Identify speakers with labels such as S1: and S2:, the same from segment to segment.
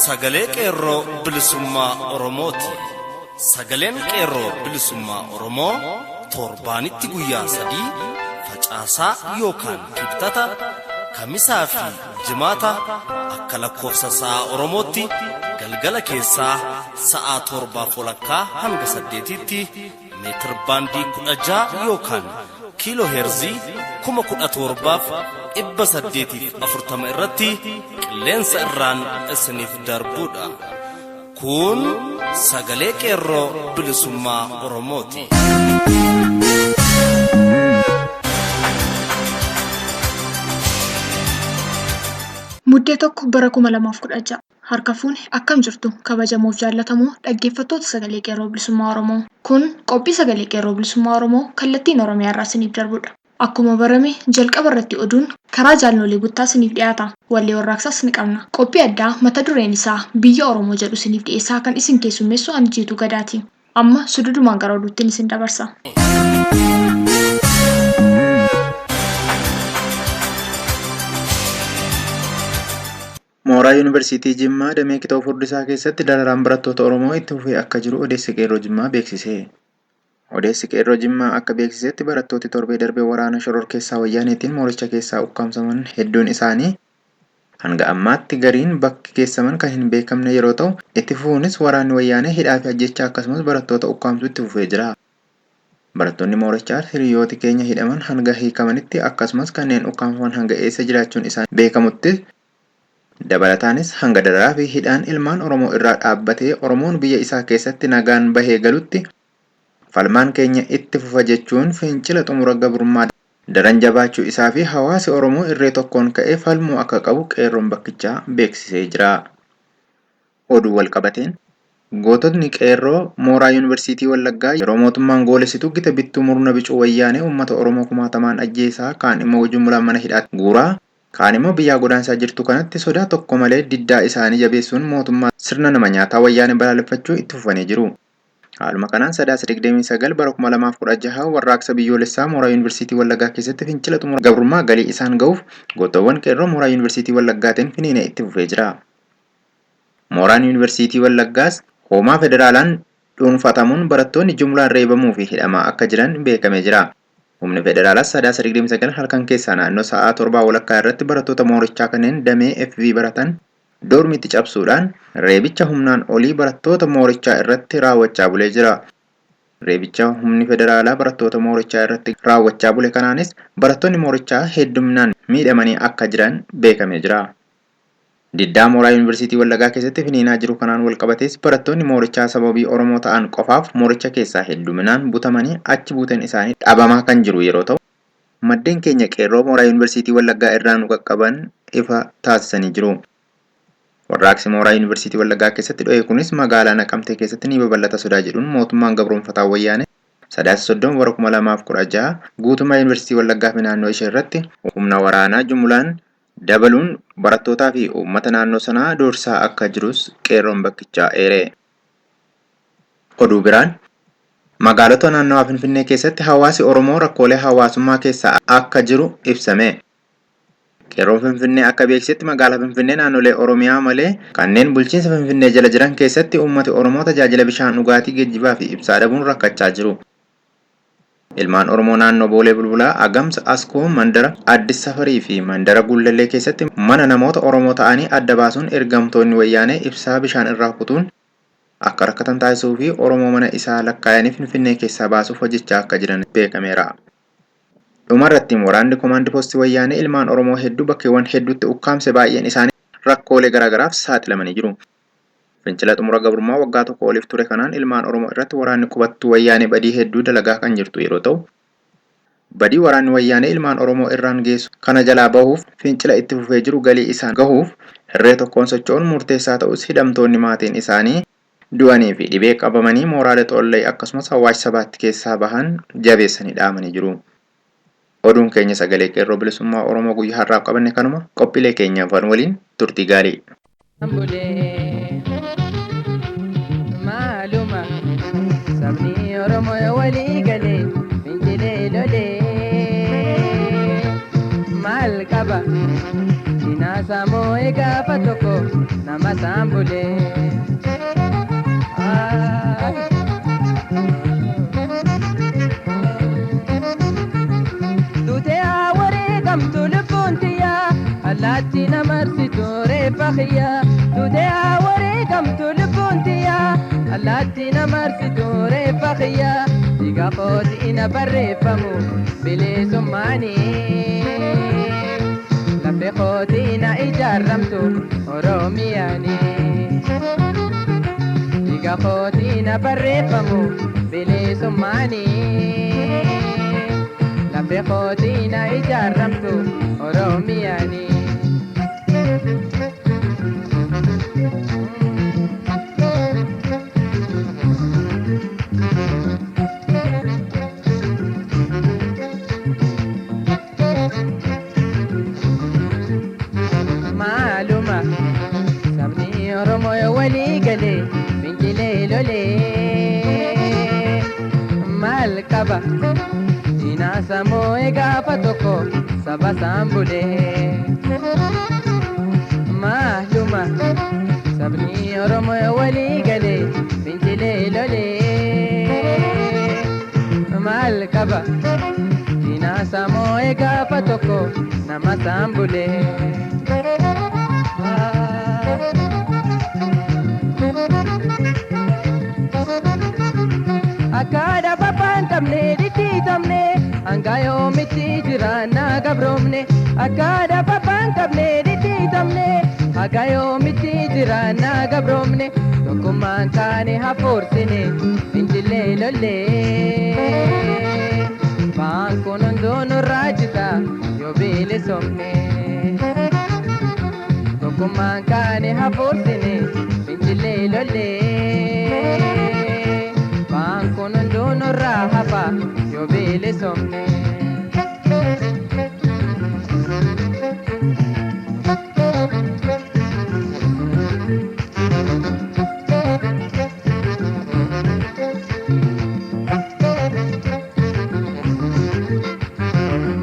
S1: Sagalee Qeerroo Bilisummaa Oromooti. Sagaleen Qeerroo Bilisummaa Oromoo torbaanitti guyyaa 3, facaasaa yookaan kibxata, kamisaa fi jimaata akka lakkoofsa sa'a Oromootti galgala keessaa sa'a 7:30 hanga 8tti meetir baandii 16 yookaan kiiloo heerzii 17,840 irratti qilleensa irraan isiniif darbuudha. Kun Sagalee Qeerroo Bilisummaa Oromooti.
S2: Muddee 1 bara 2016 Harka fuune akkam jirtu kabajamoof jaallatamoo dhaggeeffattoota Sagalee Qeerroo Bilisummaa Oromoo. Kun qophii Sagalee Qeerroo Bilisummaa Oromoo kallattiin Oromiyaa irraa isiniif darbudha. Akkuma barame jalqaba irratti oduun karaa jaalnolee buttaa isiniif dhiyaata. Wallee warraaqsaas ni qabna. Qophii addaa mata dureen isaa Biyya Oromoo jedhu isiniif dhiyeessaa kan isin keessummeessu ani Jiituu Gadaati. Amma sududumaan gara oduuttiin isin dabarsa.
S3: Mooraa Yuunivarsiitii Jimmaa damee Qixoo Furdisaa keessatti dararaan barattoota Oromoo itti fufee akka jiru odeessi Qeerroo Jimmaa beeksise. Odeessi Qeerroo Jimmaa akka beeksisetti barattooti torbee darbe waraana shororkeessaa Wayyaaneetiin mooricha keessaa ukkaamsaman hedduun isaanii hanga ammaatti gariin bakki geessaman kan hin beekamne yeroo ta'u, itti fufuunis waraanni Wayyaanee hidhaa fi ajjeechaa akkasumas barattoota ukkaamsuu itti fufee jira. Barattoonni moorichaas hiriyooti keenya hidhaman hanga hiikamanitti akkasumas kanneen ukkaamfaman hanga eessa jiraachuun isaanii beekamutti, dabalataanis hanga dararaa fi hidhaan ilmaan Oromoo irraa dhaabbatee Oromoon biyya isaa keessatti nagaan bahee galutti falmaan keenya itti fufa jechuun fincila xumura gabrummaa daran jabaachuu isaa fi hawaasi Oromoo irree tokkoon ka'ee falmuu akka qabu Qeerroon bakkichaa beeksisee jira. Oduu wal qabateen, Goototni Qeerroo mooraa Yuunivarsiitii Wallaggaa yeroo mootummaan goolessitu gita bittuu murna bicuu Wayyaanee uummata Oromoo kumaatamaan ajjeesaa kaan immoo jumlaan mana hidhaatti guuraa kaan immoo biyyaa godaansaa jirtu kanatti sodaa tokko malee diddaa isaanii jabeessuun mootummaa sirna nama nyaataa Wayyaanee balaaleffachuu itti fufanii jiru. Haaluma kanaan Sadaasa 29 bara 2016 warraaqsa biyyoolessaa mooraa Yuunivarsiitii Wallaggaa keessatti fincila xumura gabrummaa galii isaan gahuuf gootowwan Qeerroo mooraa Yuunivarsiitii Wallaggaatiin finiinee itti fufee jira. Mooraan Yuunivarsiitii Wallaggaas hoomaa federaalaan dhuunfatamuun barattoonni jumlaan reebamuu fi hidhamaa akka jiran beekamee jira. Humni federaalaas Sadaasa 29 halkan keessaa naannoo sa'aa torbaa walakkaa irratti barattoota moorichaa kanneen damee FV baratan doormiitti cabsuudhaan reebicha humnaan olii barattoota moorichaa irratti raawwachaa bulee jira. Reebicha humni federaalaa barattoota moorichaa irratti raawwachaa bule kanaanis barattoonni moorichaa heddumminaan miidhamanii akka jiran beekamee jira. Diddaa mooraa Yuunivarsiitii Wallagaa keessatti finiinaa jiru kanaan walqabatees barattoonni moorichaa sababii Oromoo ta'an qofaaf mooricha keessaa hedduminaan butamanii achi buuteen isaanii dhabamaa kan jiru yeroo ta'u, maddeen keenya Qeerroo mooraa Yuunivarsiitii Wallaggaa irraa nu qaqqaban ifa taasisanii jiru. Warraaqsi mooraa Yuunivarsiitii Wallaggaa keessatti dho'e kunis magaalaa Naqamtee keessatti ni babal'ata sodaa jedhuun mootummaan gabroomfataa Wayyaanee Sadaasa 30 bara 2016 guutummaa Yuunivarsiitii Wallaggaa fi naannoo ishee irratti humna waraanaa jumulaan dabaluun barattootaa fi uummata naannoo sanaa doorsisaa akka jirus Qeerroon bakkichaa eere. Oduu biraan, magaalota naannawaa Finfinnee keessatti hawaasi Oromoo rakkoolee hawaasummaa keessa akka jiru ibsame. Qeerroon Finfinnee akka beeksisetti magaalaa Finfinnee naannolee Oromiyaa malee kanneen bulchiinsa Finfinnee jala jiran keessatti uummati Oromoo tajaajila bishaan dhugaatii, geejjibaa fi ibsaa dhabuun rakkachaa jiru. Ilmaan Oromoo naannoo Boolee Bulbulaa, Agamsa, Askoo, Mandara Addis Safarii fi Mandara Gullallee keessatti mana namoota Oromoo ta'anii adda baasuun ergamtoonni Wayyaanee ibsaa bishaan irraa kutuun akka rakkatan taasisuu fi Oromoo mana isaa lakkaayanii Finfinnee keessaa baasuuf hojjechaa akka jiran beekameera. Dhuma irratti waraanni Komaandi Poostii Wayyaanee ilmaan Oromoo hedduu bakkeewwan hedduutti ukkaamse baay'een isaanii rakkoolee garaagaraaf saaxilamanii jiru. Fincila xumura gabrummaa waggaa tokko oliif ture kanaan ilmaan Oromoo irratti waraanni qubattuu Wayyaanee badii hedduu dalagaa kan jirtu yeroo ta'u, badii waraanni Wayyaanee ilmaan Oromoo irraan geessu kana jalaa bahuuf fincila itti fufee jiru galii isaan gahuuf hirree tokkoon socho'uun murteessaa ta'us hidhamtoonni maatiin isaanii du'anii fi dhibee qabamanii mooraalee Xoollay akkasumas Awaash Sabaatti keessaa bahan jabeessanii dhaamanii jiru. Oduun keenya Sagalee Qeerroo Bilisummaa Oromoo guyyaa har'aaf qabanne kanuma. Qophiilee keenya hafan waliin turtii gaarii.
S4: Bulee maaluma sabni Oromoo yoo walii galee fincilee lolee maal qaba diinaa. Diinaa moo'ee gaafa tokko nama isaan bulee. Duutee haa wareegamtu lubbuun tiyyaa allaatti namarsitu reeffa kiyyaa. Duutee haa wareegamtu lubbuun tiyyaa allaatti namarsitu reeffa kiyyaa. Dhiiga kootiin barreeffamu bilisummaanii. Lafee kootiin ijaaramtu Oromiyaanii. Dhiiga kootiin barreeffamu bilisummaanii. Lafee kootiin ijaaramtu Oromiyaanii. Maaluma sabni Oromoo walii galee fincilee lolee maal qaba diinaa moo'ee gaafa tokko saba isaan bulee. Maaluma sabni Oromoo walii galee fincilee lolee maal qaba diinaa moo'ee gaafa tokko nama isaan bulee. Akka dhaabbataan qabne dhidhiitamne hanga yoomitti jiraannaa gabroomne. Akka dhaabbataan qabne dhidhiitamne hanga yoomitti jiraannaa gabroomne. Tokkummaan taane hafuursine fincilee lollee. Baankuun hunduu nurraa jita yoo bilisomne. Tokkummaan kaane hafuursine fincilee lollee. Baankuun hunduu nurraa hafa yoo bilisomne.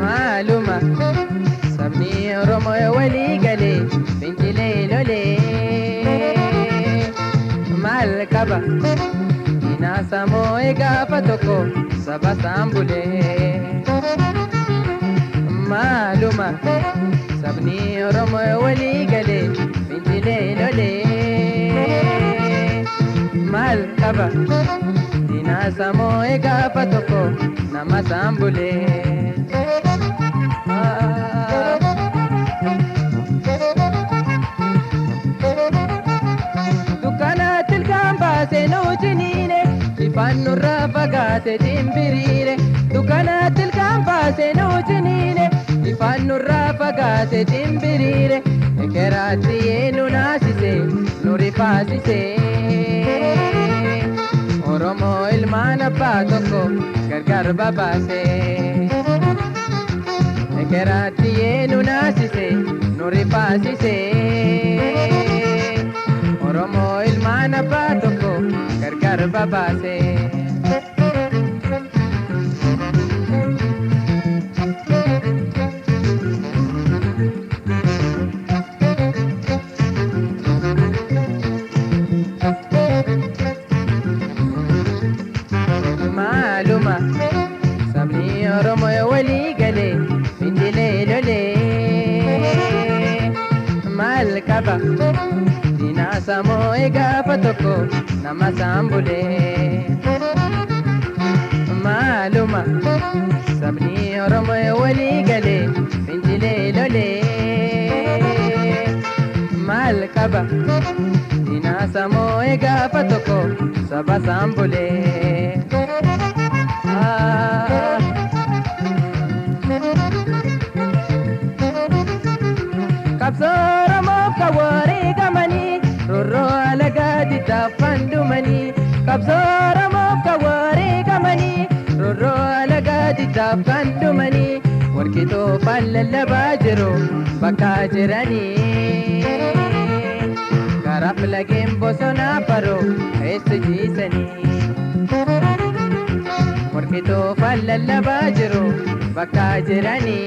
S4: Maaluma sabni Oromoo walii galee fincilee lolee maal qaba diinaa moo'ee gaafa tokko saba isaan bulee. Maaluma sabni Oromoo walii galee fincilee lolee maal qaba diinaa moo'ee gaafa tokko nama isaan bulee. Dukkana tilkaan baasee nu ciniine ifaan nurraa fagaate dimbiriire. Dukkana tilkaan baasee nu ciniine ifaan nurraa fagaate dimbiriire. Ekeraatti nu naasise nu rifaasise. Oromoo ilmaan abbaa tokko gargar babaase. Ekeraatti nu naasise nu rifaasise. Oromoo ilmaan abbaa tokko gargar babaase. Maaluma sabni Oromoo walii galee fincilee lolee maal qaba diinaa moo'ee gaafa tokko nama isaan bulee. Maaluma sabni Oromoo walii galee fincilee lolee maal qaba diinaa moo'ee gaafa tokko saba isaan bulee. Qabsoo Oromoof kan wareegamanii roorroo alagaa diddaafan dhumanii. Qabsoo Oromoof kan wareegamanii roorroo alagaa diddaafan dhumanii. Warqii toofaan lallabaa jiru bakka jiranii. Karaaf lageen bosonaa baroo keessa jiisanii. Warqii toofaan lallabaa jiru bakka jiranii.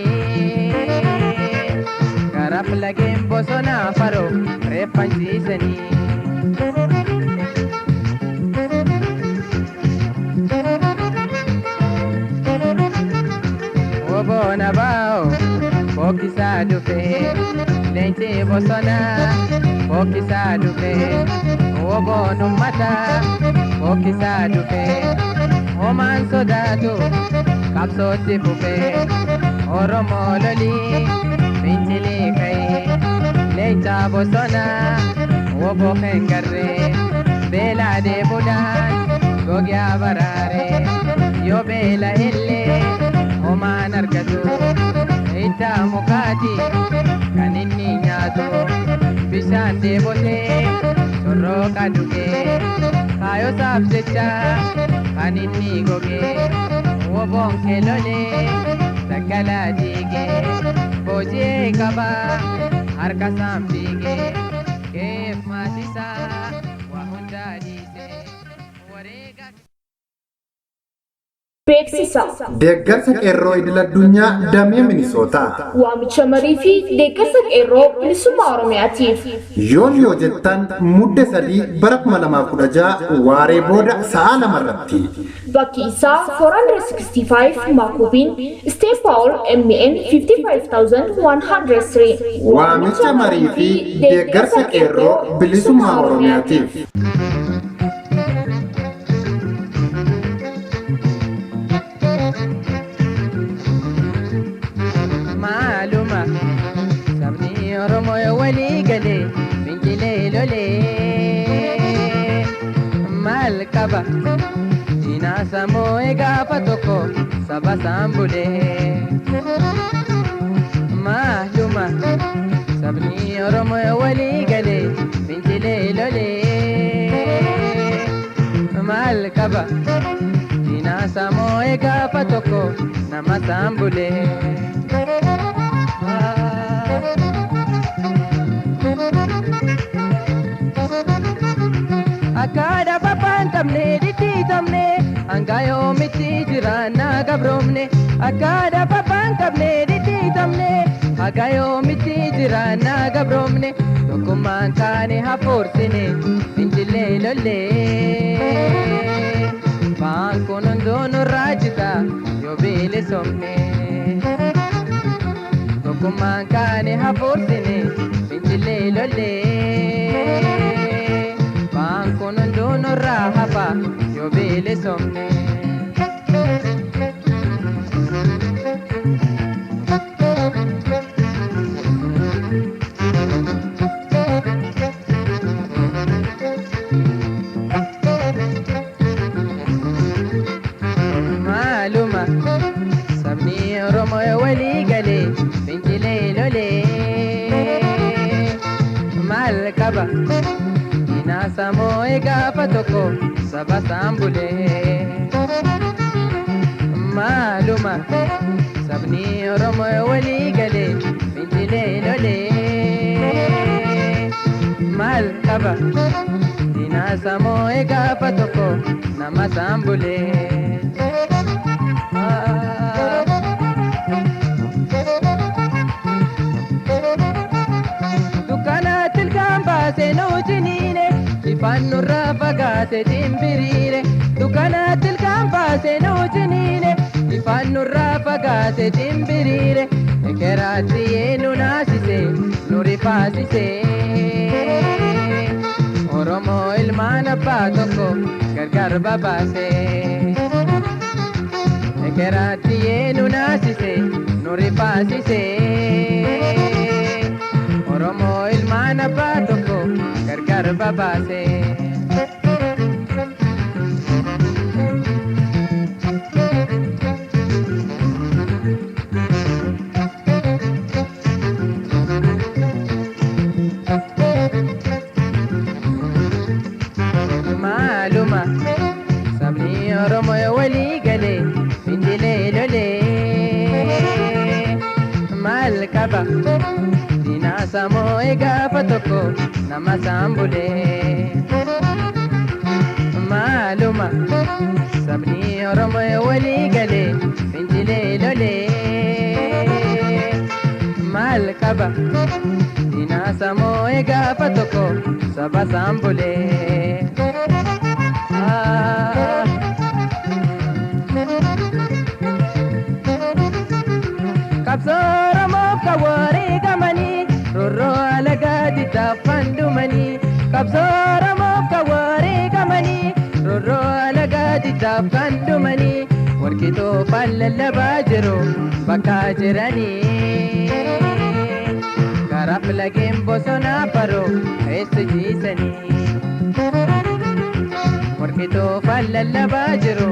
S4: Garaaf lageen bosonaa faroo reeffansiisanii. Oboona baa'o bokkisaa dhufee leenci bosonaa bokkisaa dhufee oboon uummataa bokkisaa dhufee homaan sodaatu qabsootti fufee Oromoo lolii fincilee ka'ee leenca bosonaa oboo hin beelaa deemuudhaan gogaa baraaree yoo beela illee homaan argatu iddaa mukaati kan inni nyaatu bishaan deebotee sorrooqa dhugee kaayosaaf jecha kan inni gogee woboon keelolee daggalaa diigee booji'ee qabaa harka isaan fiigee keef maatisaa waa hundaa dhiisee wareega.
S2: Beeksisa.
S5: Deeggarsa qeerroo idil addunyaa damee Minisootaa.
S2: Waamicha marii fi deeggarsa qeerroo bilisummaa Oromiyaatiif.
S5: Yoon yoo jettan mudde 3 bara 2016 waaree booda sa'a 2 irratti.
S2: Bakki isaa 465 Makubiin St. Paul MN 55103.
S5: Waamicha marii fi deeggarsa qeerroo bilisummaa Oromiyaatiif.
S4: Maaluma sabni Oromoo yoo walii galee fincilee lolee maal qaba diinaa samoo gaafa tokko saba isaan bulee. Maaluma sabni Oromoo yoo walii galee fincilee lolee maal qaba diinaa samoo gaafa tokko nama isaan bulee. Akkaadha pappaan qabne dhidhiitamne hanga yoomitti jiraannaa gabroomne. Akkaadha pappaan qabne dhidhiitamne hanga yoomitti jiraannaa gabroomne. Tokkummaan taane hafuursine fincillee lollee. Baan kun hunduu nurraa jita yoo bilisomne. Tokkummaan kaane hafuursine fincillee lollee. Baan kun hunduu nurraa hafa yoo bilisomne. Maaluma sabni Oromoo yoo walii galee fincilee lolee maal qaba diinaa samoo gaafa tokko saba isaan bulee. Maaluma sabni Oromoo yoo walii galee fincilee lolee maal qaba diinaa samoo gaafa tokko nama isaan bulee. Dukkanaatti ilkaan baasee nu ciniine ifaan nurraa fagaate dimbiriire. Dukkanaatti ilkaan baasee nu ciniine ifaan nurraa fagaate dimbiriire. Ekeraatti nu naasise nu rifaasise. Oromoo ilmaan abbaa tokko gargar babaase. Ekeraatti nu naasise nu rifaasise. Oromoo ilmaan abbaa tokko gargar babaase. Maaluma sabni Oromoo yoo walii galee fincilee lolee maal qaba diinaa samoo gaafa tokko nama isaan bulee. Maaluma sabni Oromoo yoo walii galee fincilee lolee maal maal qaba Dinaasa moo'ee gaafa tokko saba isaan bulee. Qabsoo Oromoof kan wareegamanii roorroo alagaa diddaafan dhumanii. Qabsoo Oromoof kan wareegamanii roorroo alagaa diddaafan dhumanii. Warqii toofaan lallabaa jiru bakka jiranii. Karaaf lageen bosonaa faroo keessa jiisanii. Warqii toofaan lallabaa jiru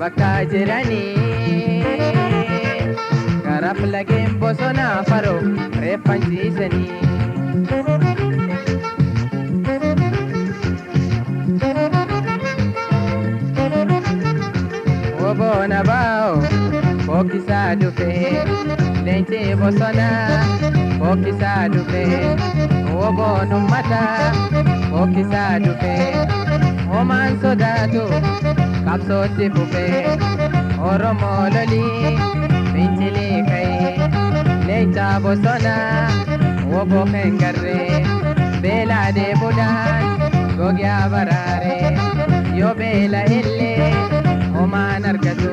S4: bakka jiranii. Karaaf lageen bosonaa faroo reeffan ciisanii. Oboona baa'o fokkisaa dhufee leenci bosonaa fokkisaa dhufee oboon uummataa fokkisaa dhufee homaan sodaatu qabsootti fufee Oromoo lolii fincilee ka'ee leenca bosonaa oboo kengarree beelaa deebuudhaan gogaa baraaree yoo beela illee homaan argatu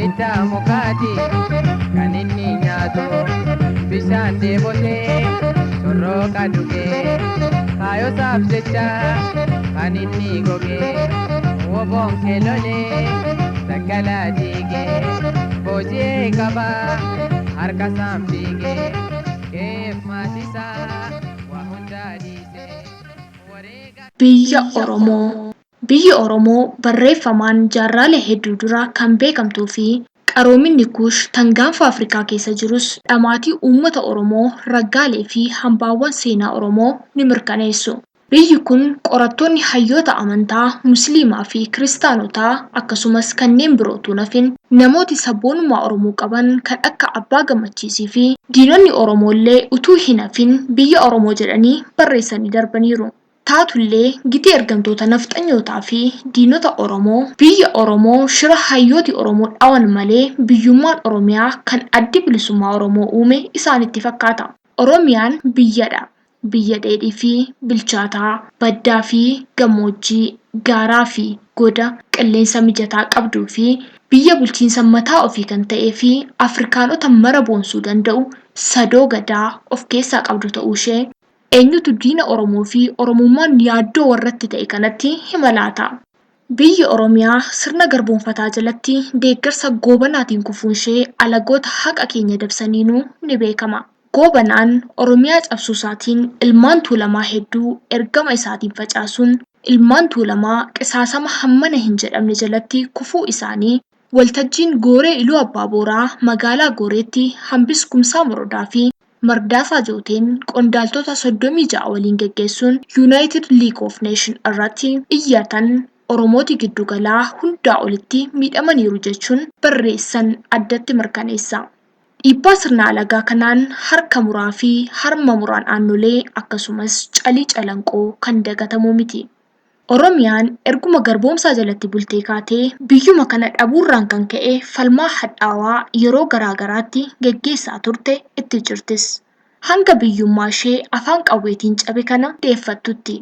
S4: iddaa mukaati kan inni nyaatu bishaan deebotee corrooqa dhugee kaayosaaf jecha kan inni gogee woboon keelolee daggalaa diigee booji'ee qabaa harka isaan fiigee keef maatisaa waa hundaa dhiisee wareega.
S2: Biyya Oromoo. Biyyi Oromoo barreeffamaan jaarraalee hedduu dura kan beekamtuu fi qaroominni Kuush tan gaanfa Afrikaa keessa jirus dhamaatii uummata Oromoo raggaalee fi hambaawwan seenaa Oromoo ni mirkaneessu. Biyyi kun qorattoonni hayyoota amantaa Musliimaa fi Kiristaanotaa akkasumas kanneen birootu nafin namooti sabboonummaa Oromoo qaban kan akka Abbaa Gammachiisii fi diinonni Oromoo illee utuu hin hafin biyya Oromoo jedhanii barreessanii darbaniiru. Taatullee gitii ergamtoota nafxanyootaa fi diinota Oromoo biyya Oromoo shira hayyooti Oromoo dhawan malee biyyummaan Oromiyaa kan addi bilisummaa Oromoo uume isaanitti fakkaata. Oromiyaan biyyadha. Biyya dheedhii fi bilchaataa, baddaa fi gammoojjii, gaaraa fi goda qilleensa mijataa qabduu fi biyya bulchiinsa mataa ofii kan ta'ee fi Afrikaanota mara boonsuu danda'u sadoo gadaa of keessaa qabdu ta'uu ishee eenyutu diina Oromoo fi Oromummaan yaaddoo warratti ta'e kanatti hima laata? Biyyi Oromiyaa sirna garboomfataa jalatti deeggarsa goobanaatiin kufuun ishee alagoota haqa keenya dabsaniinuu ni beekama. Goobanaan Oromiyaa cabsuu isaatiin ilmaan tuulamaa hedduu ergama isaatiin facaasuun ilmaan tuulamaa qisaasama hammana hin jedhamne jalatti kufuu isaanii waltajjiin Gooree Iluu Abbaa Booraa magaalaa Gooreetti hambis Kumsaa Morodaa fi Mardaasaa Jooteen qondaaltota 36 waliin geggeessuun United League of Nation irratti iyyatan Oromooti giddugalaa hundaa olitti miidhamaniiru jechuun barreessan addatti mirkaneessa. Dhiibbaa sirna alagaa kanaan harka muraa fi harma muraan aannolee akkasumas calii calanqoo kan dagatamu miti. Oromiyaan erguma garboomsaa jalatti bultee kaatee biyyuma kana dhabuurraan kan ka'e falmaa hadhaawaa yeroo garaa garaatti geggeessaa turte itti jirtis. Hanga biyyummaa ishee afaan qawweetiin cabe kana deeffattutti.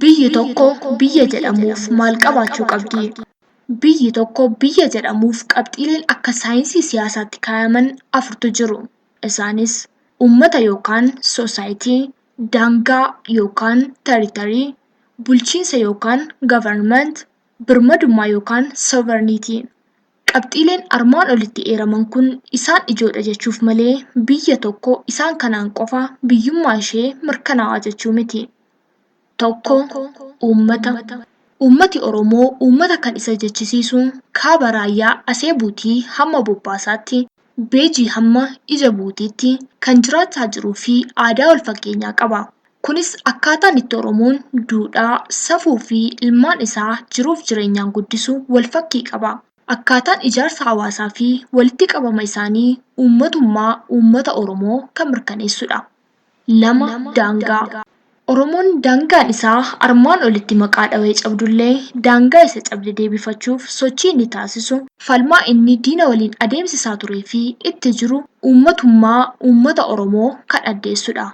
S2: Biyyi tokko biyya jedhamuuf maal qabaachuu qabdi? Biyyi tokko biyya jedhamuuf qabxiileen akka saayinsii siyaasaatti kaayaman afurtu jiru. Isaanis uummata yookaan soosaayitii, daangaa yookaan territory, bulchiinsa yookaan government, birmadummaa yookaan sovereignty. Qabxiileen armaan olitti eeraman kun isaan ijoodha jechuuf malee biyya tokko isaan kanaan qofa biyyummaa ishee mirkanaa'aa jechuu miti. Tokko uummata. Uummati Oromoo uummata kan isa jechisiisu kaaba raayyaa asee buutii hamma bobbaasaatti, beejii hamma ija buutiitti kan jiraachaa jiruu fi aadaa wal fakkeenyaa qaba. Kunis akkaataan itti Oromoon duudhaa, safuu fi ilmaan isaa jiruuf jireenyaan guddisu wal fakkii qaba. Akkaataan ijaarsa hawaasaa fi walitti qabama isaanii uummatummaa uummata Oromoo kan mirkaneessudha. 2 Daangaa. Oromoon daangaan isaa armaan olitti maqaa dhawee cabdullee daangaa isa cabde deebifachuuf sochii inni taasisu, falmaa inni diina waliin adeemsisaa turee fi itti jiru uummatummaa uummata Oromoo kan addeessudha.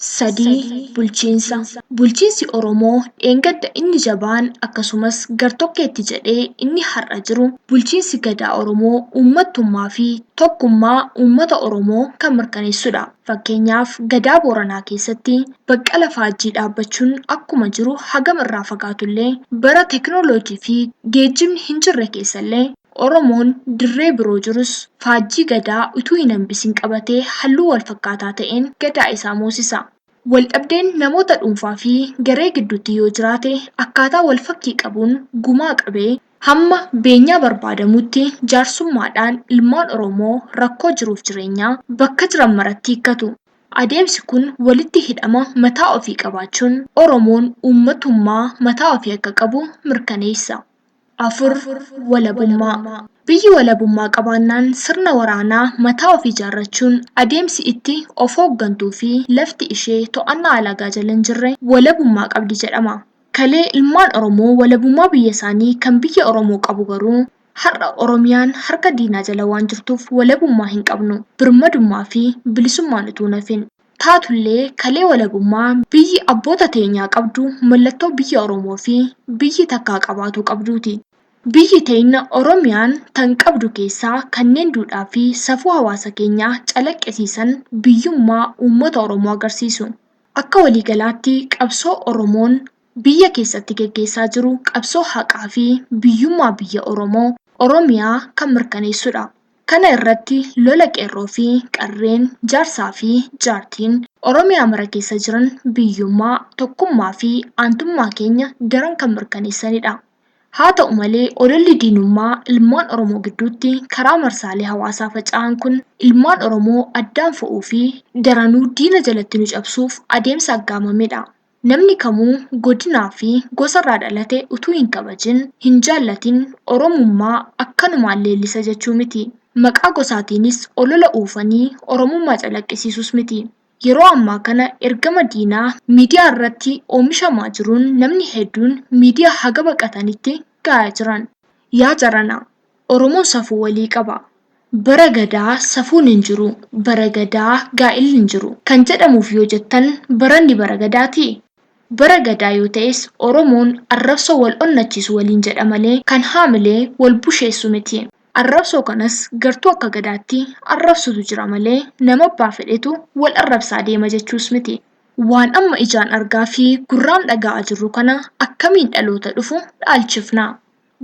S2: 3. Bulchiinsa. Bulchiinsi Oromoo dheengadda inni jabaan akkasumas gartokkeetti jedhee inni har'a jiru bulchiinsi gadaa Oromoo uummattummaa fi tokkummaa uummata Oromoo kan mirkaneessudha. Fakkeenyaaf gadaa Booranaa keessatti baqqala faajjii dhaabbachuun akkuma jiru hagam irraa fagaatullee bara teekinooloojii fi geejjibni hin jirre keessallee Oromoon dirree biroo jirus faajjii gadaa utuu hin hambisiin qabatee halluu wal fakkaataa ta'een gadaa isaa moosisa. Waldhabdeen namoota dhuunfaa fi garee gidduutti yoo jiraate akkaataa wal fakkii qabuun gumaa qabee hamma beenyaa barbaadamutti jaarsummaadhaan ilmaan Oromoo rakkoo jiruuf jireenyaa bakka jiran maratti hiikkatu. Adeemsi kun walitti hidhama mataa ofii qabaachuun Oromoon uummatummaa mataa ofii akka qabu mirkaneessa. 4. Walabummaa. Biyyi walabummaa qabaannaan sirna waraanaa mataa ofii ijaarrachuun adeemsi itti of hooggantuu fi lafti ishee to'annaa alagaa jala hin jirre walabummaa qabdi jedhama. Kalee ilmaan Oromoo walabummaa biyya isaanii kan biyya Oromoo qabu garuu har'a Oromiyaan harka diinaa jala waan jirtuuf walabummaa hin qabnu. Birmadummaa fi bilisummaan utuu hin hafin. Taatullee kalee walabummaa biyyi abboota teenyaa qabdu mallattoo biyya Oromoo fi biyyi takkaa qabaatuu qabduuti. Biyyi teenya Oromiyaan tan qabdu keessaa kanneen duudhaa fi safuu hawaasa keenyaa calaqqisiisan biyyummaa uummata Oromoo agarsiisu. Akka waliigalaatti qabsoo Oromoon biyya keessatti geggeessaa jiru qabsoo haqaa fi biyyummaa biyya Oromoo Oromiyaa kan mirkaneessudha. Kana irratti lola qeerroo fi qarreen, jaarsaa fi jaartiin Oromiyaa mara keessa jiran biyyummaa, tokkummaa fi aantummaa keenya daran kan mirkaneessanidha. Haa ta'u malee ololli diinummaa ilmaan Oromoo gidduutti karaa marsaalee hawaasaa faca'an kun ilmaan Oromoo addaan fo'uu fi daranuu diina jalatti nu cabsuuf adeemsa aggaamamedha. Namni kamuu godinaa fi gosarraa dhalate utuu hin kabajin, hin jaallatin Oromummaa akkanumaan leellisa jechuu miti. Maqaa gosaatiinis olola oofanii Oromummaa calaqqisiisus miti. Yeroo ammaa kana ergama diinaa miidiyaa irratti oomishamaa jiruun namni hedduun miidiyaa haga baqatanitti gahaa jiran. Yaa jarana, Oromoon safuu walii qaba. Bara gadaa safuun hin jiru, bara gadaa gaa'illi hin jiru kan jedhamuuf yoo jettan baranni bara gadaatii? Bara gadaa yoo ta'es Oromoon arrabsoo wal onnachiisu waliin jedha malee kan haamilee wal busheessu miti. Arrabsoo kanas gartuu akka gadaatti arrabsutu jira malee nama abbaa fedhetu wal arrabsaa deema jechuus miti. Waan amma ijaan argaa fi gurraan dhaga'aa jirru kana akkamiin dhaloota dhufu dhaalchifna?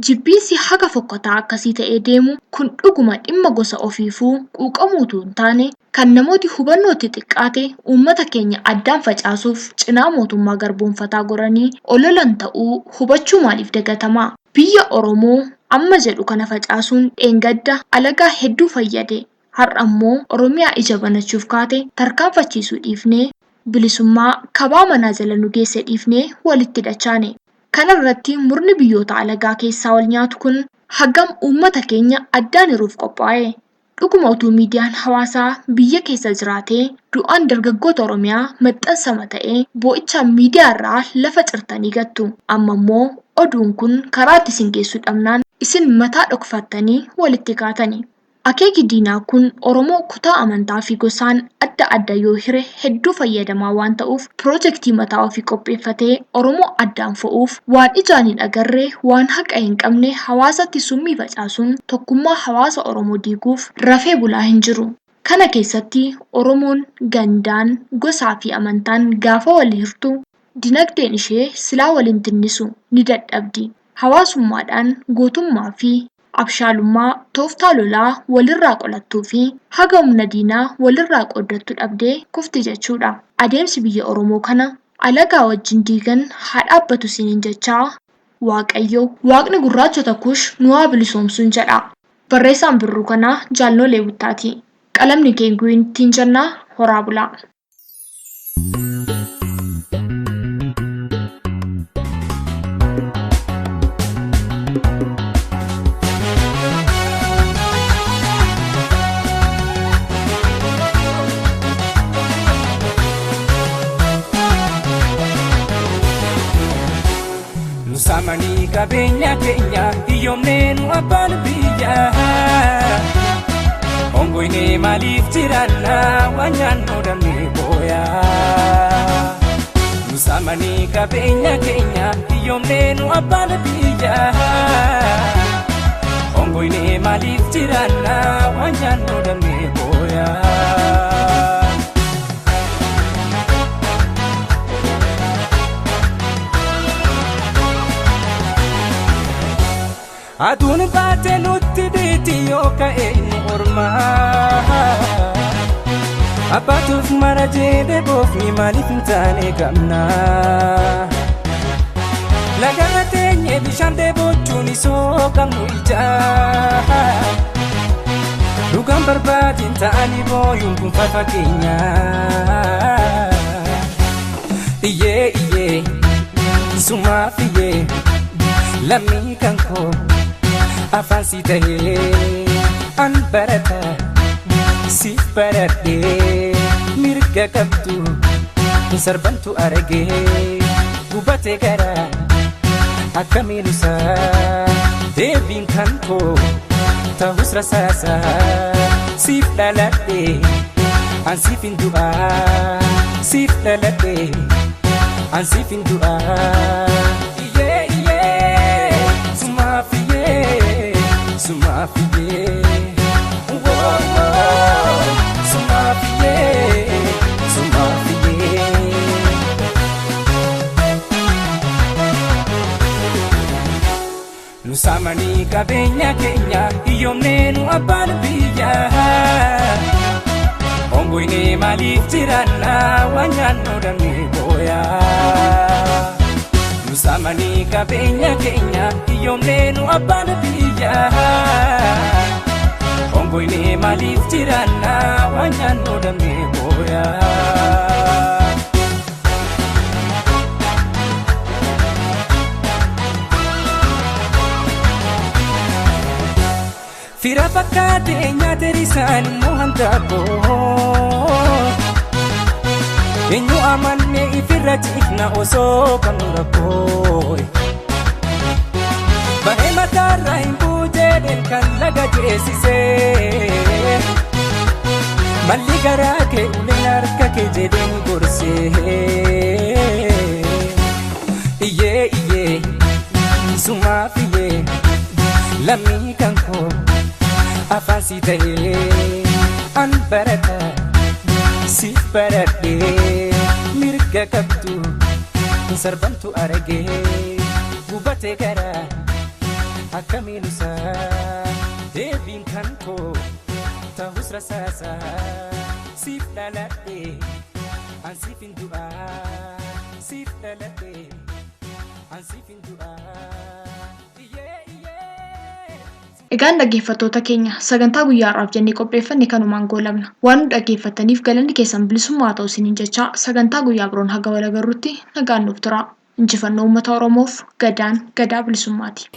S2: Jibbiinsi haga fokkataa akkasii ta'ee deemu kun dhuguma dhimma gosa ofiifuu quuqamuu utuu hin taane kan namooti hubannootti xiqqaate uummata keenya addaan facaasuuf cinaa mootummaa garboomfataa goranii ololan ta'uu hubachuu maaliif dagatamaa? Biyya Oromoo amma jedhu kana facaasuun dheengadda alagaa hedduu fayyade. Har'a immoo Oromiyaa ija banachuuf kaate tarkaanfachiisuu dhiifnee bilisummaa kabaa manaa jala nu geesse dhiifnee walitti dachaane. Kana irratti murni biyyoota alagaa keessaa wal nyaatu kun hagam uummata keenya addaan hiruuf qophaa'e? Dhuguma utuu miidiyaan hawaasaa biyya keessa jiraatee du'aan dargaggoota Oromiyaa maxxansama ta'ee boo'ichaan miidiyaa irraa lafa cirtanii gattu. Amma immoo oduun kun karaa itti isin geessu dhabnaan isin mataa dhokfattanii walitti kaatani. Akeeki diinaa kun Oromoo kutaa amantaa fi gosaan adda adda yoo hire hedduu fayyadamaa waan ta'uuf piroojeektii mataa ofii qopheeffatee Oromoo addaan fo'uuf waan ijaan hin agarre waan haqa hin qabne hawaasatti summii facaasuun tokkummaa hawaasa Oromoo diiguuf rafee bulaa hin jiru. Kana keessatti Oromoon gandaan, gosaa fi amantaan gaafa wal hirtu dinagdeen ishee silaa waliin tinnisu ni dadhabdi. Hawaasummaadhaan gootummaa fi abshaalummaa tooftaa lolaa walirraa qolattuu fi haga humna diinaa walirraa qooddattu dhabdee kufti jechuudha. Adeemsi biyya Oromoo kana alagaa wajjin diigan haa dhaabbatu isiniin jechaa Waaqayyo Waaqni gurraachota Kush nu haa bilisoomsuun jedha. Barreessaan birruu kanaa Jaalnolee Buttaati. Qalamni keenguun ittiin jennaa horaa bulaa.
S4: Nu saamanii qabeenya keenya hiyyoomnee nu abbaan biyyaa. Hongoynee maaliif jiraannaa waan nyaannu dhabnee booyaa. Nu saamanii qabeenya keenya hiyyoomnee nu abbaan biyyaa. Hongoynee maaliif jiraannaa waan nyaannu dhabnee booyaa. Aduun baatee nutti dhiiti yoo ka'e inni ormaa. Abbaatuuf mara jedhee boofni maaliif hin taane gamna. Lagarra teenyee bishaan dheebochuun isoo qabnu ijaa. Dhugaan barbaadin ta'anii booyuun kun fafa keenya. Iyyee iyyee sumaaf iyyee lammii kan koo. Afaan si tahee an barata si baradhee mirga qabdu sarbantu argee gubatee gara akkamiin isaa deebiin kan koo ta'us rasaasa siif dhaladhee an siif hin du'aa siif dhaladhee an siif hin du'aa. Iyyee iyyee sumaaf iyyee. Sumafiye, wo wo, sumafiye, sumafiye. Nu saamanii qabeenya keenya hiyyoomnee nu abbaan biyyaa. Hongoynee maaliif jiraannaa waan nyaannu dhabnee booyaa. Nu saamanii qabeenya keenya hiyyoomnee nu abbaan biyyaa. Hongoynee maaliif jiraannaa waan nyaannu dhabnee booyaa. Fira fakkaatee nyaata risaan immoo handaaqoo. Eenyu amannee ifirra ciifna osoo qabnu rakkoo. Bahee mataarraa hin buujedheen kan laga ceesisee. Malli garaa kee uleen harka kee jedheen gorsee. Iyyee iyyee sumaaf iyyee lammii kan koo afaan si tahee an barata. Si baradhee mirga qabdu sarbantu argee gubatee gara akkamiin isaa deebiin kan koo ta'us rasaasa siif dhaladhee an siif hin du'aa siif dhaladhee an siif hin du'aa.
S2: Egaan dhaggeeffattoota keenya sagantaa guyyaa har'aaf jennee qopheeffanne kanumaan goolabna. Waan nu dhaggeeffattaniif galanni keessan bilisummaa haa ta'u isiniin jechaa sagantaa guyyaa biroon haga wal agarruutti nagaan nuuf tura. Injifannoo uummata Oromoof gadaan gadaa bilisummaati.